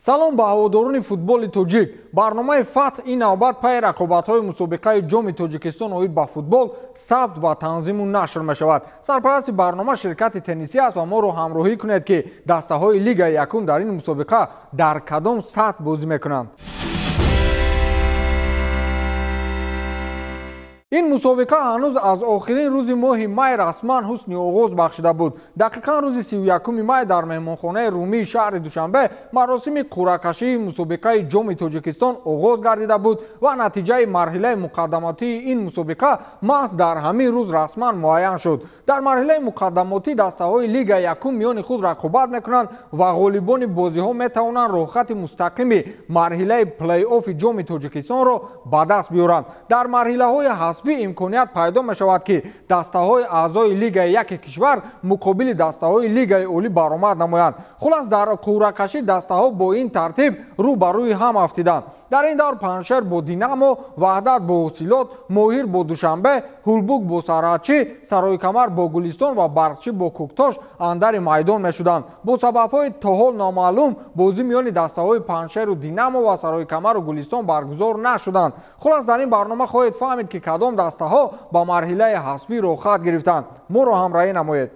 Салом ба ҳаводорони футболи тоҷик. Барномаи Фатҳ ин навбат пайи рақобатҳои мусобиқаи Ҷоми Тоҷикистон оид ба футбол сабт ва танзиму нашр мешавад. Сарпарасти барнома ширкати теннисӣ аст ва моро ҳамроҳӣ кунед, ки дастаҳои лигаи якум дар ин мусобиқа дар кадом сатҳ бозӣ мекунанд. Ин мусобиқа ҳанӯз аз охирин рӯзи моҳи май расман ҳусни оғоз бахшида буд. Дақиқан рӯзи 31 май дар меҳмонхонаи Румии шаҳри Душанбе маросими қуръакашии мусобиқаи Ҷоми Тоҷикистон оғоз гардида буд ва натиҷаи марҳилаи муқаддамотии ин мусобиқа маҳз дар ҳамин рӯз расман муайян шуд. Дар марҳилаи муқаддамотӣ дастаҳои лигаи якум миёни худ рақобат мекунанд ва ғолибони бозиҳо метавонанд роҳхати мустақими марҳилаи плей-оффи Ҷоми Тоҷикистонро ба даст биёранд. Дар марҳилаҳои имконият пайдо мешавад, ки дастаҳои аъзои лигаи яки кишвар муқобили дастаҳои лигаи олӣ баромад намоянд. Хулас, дар қуръакашӣ дастаҳо бо ин тартиб рӯ ба рӯи ҳам афтиданд. Дар ин давр Панҷшер бо Динамо, Ваҳдат бо Ҳосилот, Моҳир бо Душанбе, Ҳулбук бо Сарҳадчӣ, Сароикамар бо Гулистон ва Барқчӣ бо Кӯктош андари майдон мешуданд. Бо сабабҳои то ҳол номаълум бозӣ миёни дастаҳои Панҷшеру Динамо ва Сароикамару Гулистон баргузор нашуданд. Хулас, дар ин барнома хоҳед фаҳмид, ки кадом дастаҳо ба марҳилаи ҳасбӣ роҳхат гирифтанд. Моро ҳамроҳӣ намоед.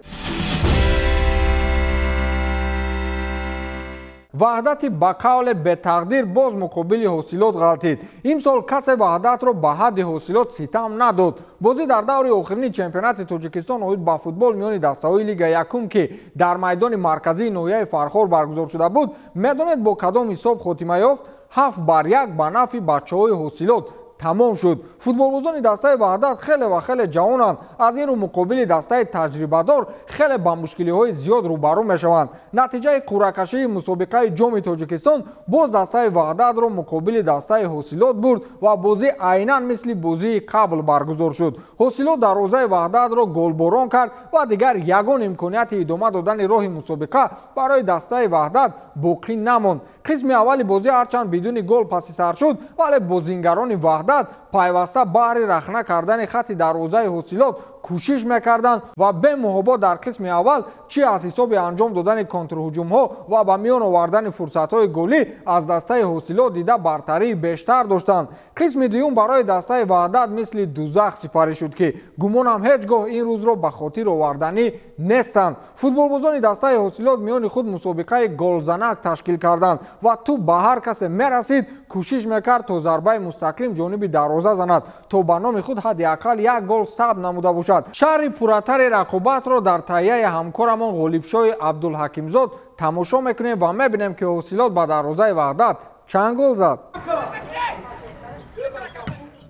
Ваҳдати ба қавле бетақдир боз муқобили Ҳосилот ғалтид. Имсол касе Ваҳдатро ба ҳадди Ҳосилот ситам надод. Бозӣ дар даври охирини чемпионати Тоҷикистон оид ба футбол миёни дастаҳои лигаи якум, ки дар майдони марказии ноҳияи Фархор баргузор шуда буд, медонед бо кадом ҳисоб хотима ёфт? 7-1 ба нафъи бачаҳои Ҳосилот тамом шуд. Футболбозони дастаи Ваҳдат хеле ва хеле ҷавонанд. Аз ин рӯ муқобили дастаи таҷрибадор хеле ба мушкилиҳои зиёд рӯбарӯ мешаванд. Натиҷаи қуръакашии мусобиқаи Ҷоми Тоҷикистон боз дастаи Ваҳдатро муқобили дастаи Ҳосилот бурд ва бозӣ айнан мисли бозии қабл баргузор шуд. Ҳосилот дарвозаи Ваҳдатро голборон кард ва дигар ягон имконияти идома додани роҳи мусобиқа барои дастаи Ваҳдат боқӣ намонд. Қисми аввали бозӣ ҳарчанд бидуни гол паси сар шуд, вале бозингарони Ваҳдат пайваста баҳри рахна кардани хати дарвозаи Ҳосилот кӯшиш мекарданд ва бемуҳобо дар қисми аввал чӣ аз ҳисоби анҷом додани контрҳуҷумҳо ва ба миён овардани фурсатҳои голӣ аз дастаи Ҳосилот дида бартарии бештар доштанд. Қисми дуюм барои дастаи Ваҳдат мисли дузах сипарӣ шуд, ки гумонам ҳеҷ гоҳ ин рӯзро ба хотир оварданӣ нестанд. Футболбозони дастаи Ҳосилот миёни худ мусобиқаи голзанак ташкил карданд ва тӯб ба ҳар касе мерасид, кӯшиш мекард то зарбаи мустақим ҷониби дарвоза занад, то ба номи худ ҳадди ақал як гол сабт намуда бошад. Шаҳри пурратари рақобатро дар таҳияи ҳамкорамон Ғолибшоҳи Абдулҳакимзод тамошо мекунем ва мебинем, ки Ҳосилот ба дарвозаи Ваҳдат чанд гол зад.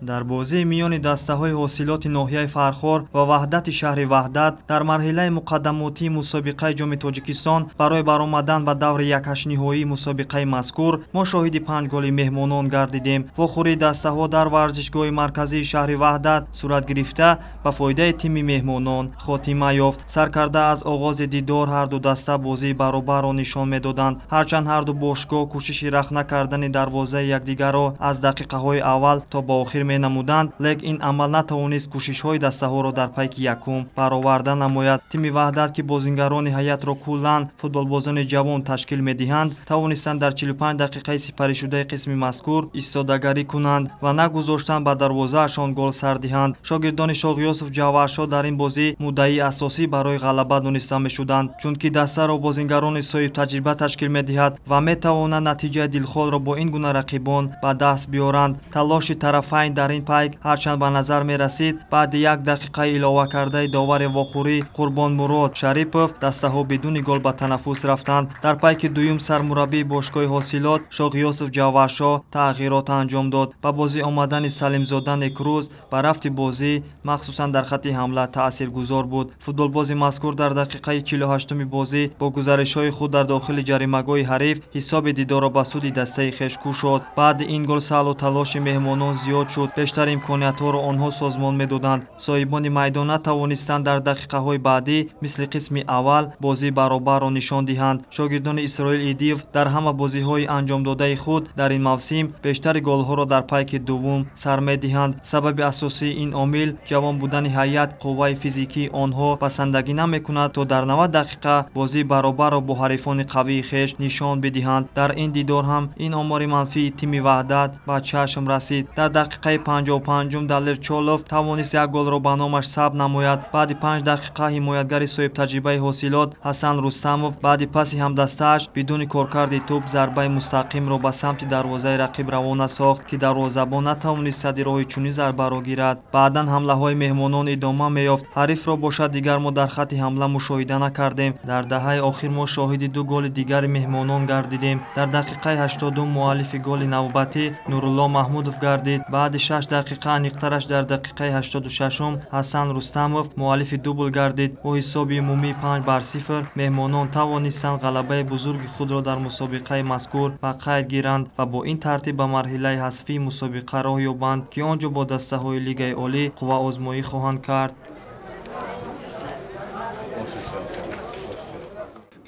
Дар бозии миёни дастаҳои Ҳосилоти ноҳияи Фархор ва Ваҳдати шаҳри Ваҳдат дар марҳилаи муқаддамотии мусобиқаи Ҷоми Тоҷикистон барои баромадан ба даври якҳаштниҳоии мусобиқаи мазкур мо шоҳиди 5 голи меҳмонон гардидем. Вохӯрии дастаҳо дар варзишгоҳи марказии шаҳри Ваҳдат сурат гирифта ба фоидаи тими меҳмонон хотима ёфт. Саркарда аз оғози дидор ҳарду даста бозии баробарро нишон медоданд. Ҳарчанд ҳарду бошгоҳ кӯшиши рахна кардани дарвозаи якдигарро аз дақиқаҳои аввал то ба охир менамуданд, лек ин амал натавонист кӯшишҳои дастаҳоро дар пайки якум бароварда намояд. Тими Ваҳдат, ки бозингарони ҳайатро куллан футболбозони ҷавон ташкил медиҳанд, тавонистанд дар 45 дақиқаи сипаришудаи қисми мазкур истодагарӣ кунанд ва нагузоштанд ба дарвозаашон гол сар диҳанд. Шогирдони Шоғиёсуф Ҷавҳаршоҳ дар ин бозӣ муддаии асосӣ барои ғалаба дониста мешуданд, чунки дастаро бозингарони соҳибтаҷриба ташкил медиҳад ва метавонанд натиҷаи дилхоҳро бо ин гуна рақибон ба даст биёранд. Талоши тарафайн дар ин пайк ҳарчанд ба назар мерасид, баъди як дақиқаи иловакардаи довари вохӯрӣ Қурбонмурод Шарипов дастаҳо бидуни гол ба танаффус рафтанд. Дар пайки дуюм сармураббии бошгоҳи Ҳосилот Шоғиёсуф Ҷавҳаршоҳ тағйирот анҷом дод. Ба бозӣ омадани Салимзода Некрӯз ба рафти бозӣ махсусан дар хатти ҳамла таъсиргузор буд. Футболбози мазкур дар дақиқаи 48-уми бозӣ бо гузаришҳои худ дар дохили ҷаримагоҳи ҳариф ҳисоби дидорро ба суди дастаи хеш кушод. Баъди ин гол саълу талоши меҳмонон зиёд шуд. намуд. Бештар имкониятҳоро онҳо созмон медоданд. Соҳибони майдон натавонистанд дар дақиқаҳои баъдӣ мисли қисми аввал бозии баробарро нишон диҳанд. Шогирдони Исроил Идиев дар ҳама бозиҳои анҷомдодаи худ дар ин мавсим бештари голҳоро дар пайки дуввум сар медиҳанд. Сабаби асосии ин омил ҷавон будани ҳайат, қувваи физикии онҳо басандагӣ намекунад, то дар 90 дақиқа бозии баробарро бо ҳарифони қавии хеш нишон бидиҳанд. Дар ин дидор ҳам ин омори манфии тими Ваҳдат ба чашм расид. Дар дақиқаи 55-ум Далер Чолов тавонист як голро ба номаш сабт намояд. Баъди 5 дақиқа ҳимоятгари соҳибтаҷрибаи ҳосилот Ҳасан Рустамов баъди паси ҳамдастааш бидуни коркарди тӯб зарбаи мустақимро ба самти дарвозаи рақиб равона сохт, ки дарвозабон натавонист сади роҳи чунин зарбаро гирад. Баъдан ҳамлаҳои меҳмонон идома меёфт. Ҳарифро бошад дигар мо дар хатти ҳамла мушоҳида накардем. Дар даҳаи охир мо шоҳиди 2 голи дигари меҳмонон гардидем. Дар дақиқаи 82 муаллифи голи навбатӣ Нурулло Маҳмудов гардид. Баъди 6 дақиқа, аниқтараш дар дақиқаи 86-ум Ҳасан Рустамов муаллифи дубл гардид. Бо ҳисоби умумии 5-0 меҳмонон тавонистанд ғалабаи бузурги худро дар мусобиқаи мазкур ба қайд гиранд ва бо ин тартиб ба марҳилаи ҳазфии мусобиқа роҳ ёбанд, ки он ҷо бо дастаҳои Лигаи Олӣ қувваозмоӣ хоҳанд кард.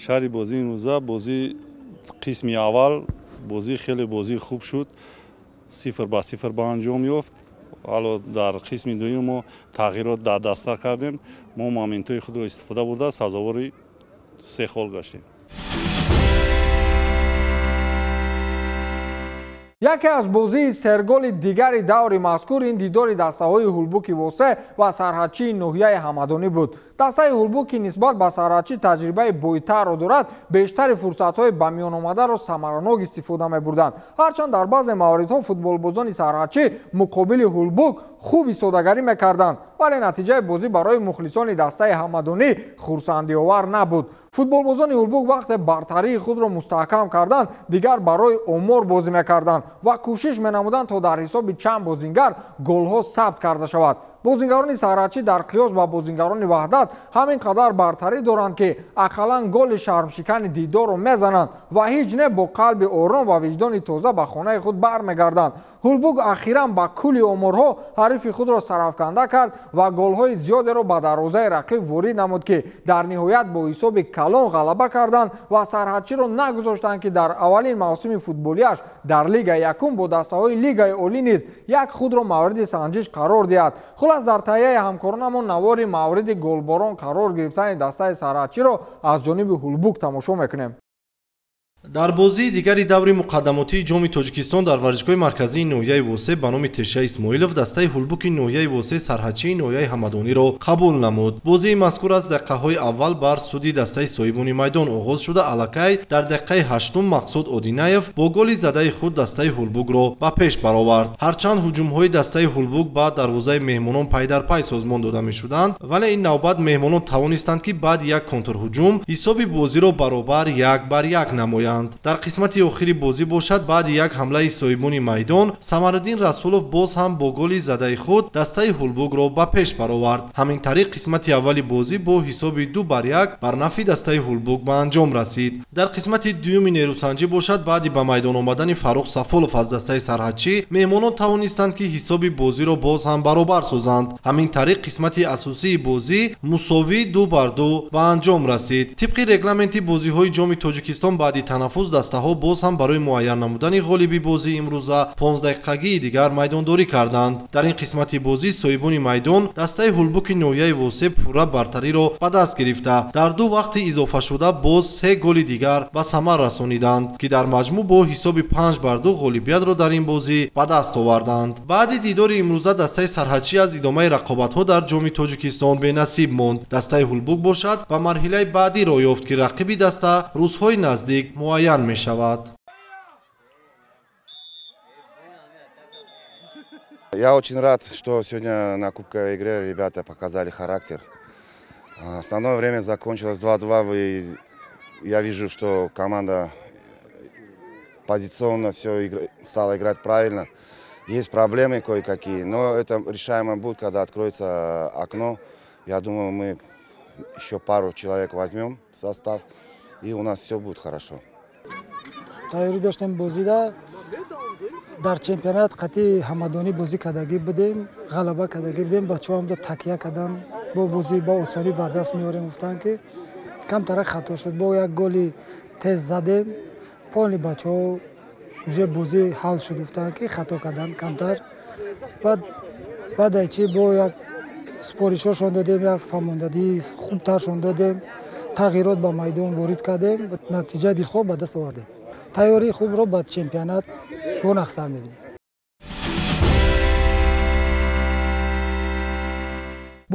Шаҳри бозии имрӯза бозӣ қисми аввал бозӣ хеле бозии хуб шуд, 0-0 ба анҷом ёфт. Ҳало дар қисми дуюм мо тағйирот дар даста кардем, мо моментҳои худро истифода бурда сазовори 3 хол гаштем. Яке аз бозии серголи дигари даври мазкур ин дидори дастаҳои Ҳулбуки Восе ва Сарҳадчии ноҳияи Ҳамадонӣ буд. Дастаи Ҳулбук, ки нисбат ба Сарҳадчӣ таҷрибаи бойтарро дорад, бештари фурсатҳои ба миён омадаро самаранок истифода мебурданд. Ҳарчанд дар баъзе мавридҳо футболбозони Сарҳадчӣ муқобили Ҳулбук хуб истодагарӣ мекарданд, вале натиҷаи бозӣ барои мухлисони дастаи Ҳамадонӣ хурсандиовар набуд. Футболбозони Ҳулбук вақте бартарии худро мустаҳкам карданд, дигар барои омор бозӣ мекарданд ва кӯшиш менамуданд, то дар ҳисоби чанд бозингар голҳо сабт карда шавад. Бозингарони Сарҳадчӣ дар қиёс ба бозингарони Ваҳдат ҳамин қадар бартарӣ доранд, ки ақаллан голи шармшикани дидорро мезананд ва ҳеҷ не бо қалби ором ва виҷдони тоза ба хонаи худ бармегарданд. Ҳулбук ахиран ба кулли оморҳо ҳарифи худро сарафканда кард ва голҳои зиёдеро ба дарвозаи рақиб ворид намуд, ки дар ниҳоят бо ҳисоби калон ғалаба карданд ва Сарҳадчиро нагузоштанд, ки дар аввалин мавсими футболиаш дар Лигаи якум бо дастаҳои Лигаи Олӣ низ як худро мавриди санҷиш қарор диҳад. Хулас, дар таҳияи ҳамкоронамон навори мавриди голборон қарор гирифтани дастаи Сарҳадчиро аз ҷониби Ҳулбук тамошо мекунем. Дар бозии дигари даври муқаддамотии Ҷоми Тоҷикистон дар варзишгоҳи марказии ноҳияи Восе ба номи Теша Исмоилов дастаи Ҳулбуки ноҳияи Восе Сарҳадчии ноҳияи Ҳамадониро қабул намуд. Бозии мазкур аз дақиқаҳои аввал бар суди дастаи соҳибони майдон оғоз шуда, аллакай дар дақиқаи 8 Мақсуд Одинаев бо голи задаи худ дастаи Ҳулбукро ба пеш баровард. Ҳарчанд ҳуҷумҳои дастаи Ҳулбук ба дарвозаи меҳмонон пайдарпай созмон дода мешуданд, вале ин навбат меҳмонон тавонистанд, ки баъди як контрҳуҷум ҳисоби бозиро баробар 1-1 намоянд. Дар қисмати охири бозӣ бошад, баъди як ҳамлаи соҳибони майдон Самариддин Расулов боз ҳам бо голи задаи худ дастаи Ҳулбукро ба пеш баровард. Ҳамин тариқ қисмати аввали бозӣ бо ҳисоби 2-1 бар нафъи дастаи Ҳулбук ба анҷом расид. Дар қисмати дуюми нерӯсанҷӣ бошад, баъди ба майдон омадани Фаррух Сафолов аз дастаи Сарҳадчӣ меҳмонон тавонистанд, ки ҳисоби бозиро боз ҳам баробар созанд. Ҳамин тариқ қисмати асосии бозӣ мусовӣ 2-2 ба анҷом расид. Тибқи регламенти бозиҳои Ҷоми Тоҷикистон баъди танаффус дастаҳо боз ҳам барои муайян намудани ғолиби бозии имрӯза 15 дақиқагии дигар майдондорӣ карданд. Дар ин қисмати бозӣ соҳибони майдон дастаи Ҳулбуки ноҳияи Восе пурра бартариро ба даст гирифта, дар ду вақти изофашуда боз 3 голи дигар ба самар расониданд, ки дар маҷмӯъ бо ҳисоби 5-2 ғолибиятро дар ин бозӣ ба даст оварданд. Баъди дидори имрӯза дастаи Сарҳадчӣ аз идомаи рақобатҳо дар Ҷоми Тоҷикистон бенасиб монд. Дастаи Ҳулбук бошад ба марҳилаи баъдӣ роҳ ёфт, ки рақиби даста рӯзҳои наздик муайян мешавад. Я очень рад, что сегодня на кубковой игре ребята показали характер. Основное время закончилось 2-2. Я вижу, что команда позиционно все стала играть правильно. Есть проблемы кое-какие, но это решаемо будет, когда откроется окно. Я думаю, мы еще пару человек возьмем в состав, и у нас все будет хорошо. Тайёрӣ доштем бозида, Дар чемпионат қатъи ҳамадонӣ бозӣ кардагӣ будем, ғалаба кардагӣ будем, бачаҳо ҳам такя кардан, бо бозӣ бо осонӣ ба даст меорем гуфтанд, ки камтарак хато шуд. Бо як голи тез задем, полни бачаҳо уже бозӣ ҳал шуд, гуфтанд ки хато кардан камтар. Баъд айчи бо як супоришҳошон додем, як фаҳмондадии хубтаршон додем, тағйирот ба майдон ворид кардем, натиҷаи дилхоҳ ба даст овардем. Тайёрии хубро ба чемпионат бо нақсар мебинем.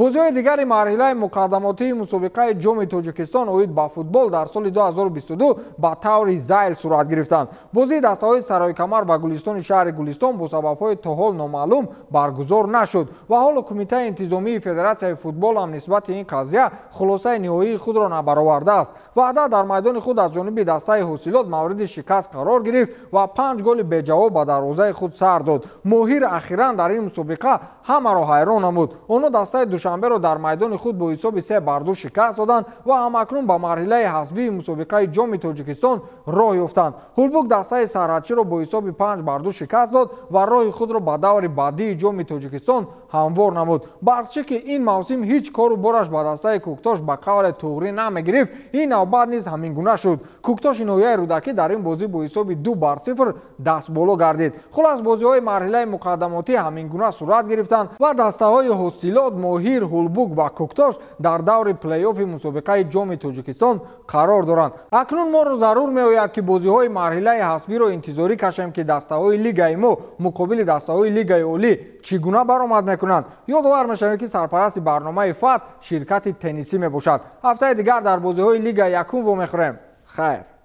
Бозиҳои дигари марҳилаи муқаддамотии мусобиқаи Ҷоми Тоҷикистон оид ба футбол дар соли 2022 ба таври зайл сурат гирифтанд. Бозии дастаҳои Сарои-Камар ва Гулистони шаҳри Гулистон бо сабабҳои то ҳол номаълум баргузор нашуд ва ҳоло Кумитаи интизомии Федератсияи футбол ҳам нисбати ин қазия хулосаи ниҳоии худро набаровардааст. Ваҳдат дар майдони худ аз ҷониби дастаи Ҳосилот мавриди шикаст қарор гирифт ва 5 голи беҷавоб ба дарвозаи худ сар дод. Моҳир ахиран дар ин мусобиқа ҳамаро ҳайрон намуд. Онҳо дастаи Душанберо дар майдони худ бо ҳисоби 3-2 шикаст доданд ва ҳамакнун ба марҳилаи ҳазбии мусобиқаи Ҷоми Тоҷикистон роҳ ёфтанд. Ҳулбук дастаи Сарҳадчиро бо ҳисоби 5-2 шикаст дод ва роҳи худро ба даври баъдии Ҷоми Тоҷикистон ҳамвор намуд. Барқчӣ ки ин мавсим ҳеҷ кору бораш ба дастаи Кӯктош ба қавле туғрӣ намегирифт, ин навбат низ ҳамин гуна шуд. Кӯктоши ноҳияи Рӯдакӣ дар ин бозӣ бо ҳисоби 2-0 дастболо гардид. Хулас, бозиҳои марҳилаи муқаддамотӣ ҳамин гуна сурат гирифтанд ва дастаҳои Ҳосилот, Моҳир, Ҳулбук ва Кӯктош дар даври плей-оффи мусобиқаи Ҷоми Тоҷикистон қарор доранд. Акнун моро зарур меояд, ки бозиҳои марҳилаи ҳасбиро интизорӣ кашем, ки дастаҳои лигаи мо муқобили дастаҳои лигаи олӣ чӣ гуна баромад мекунанд. Ёдовар мешавем, ки сарпарасти барномаи ФАТ ширкати теннисӣ мебошад. Ҳафтаи дигар дар бозиҳои лигаи якум вомехӯрем. Хайр.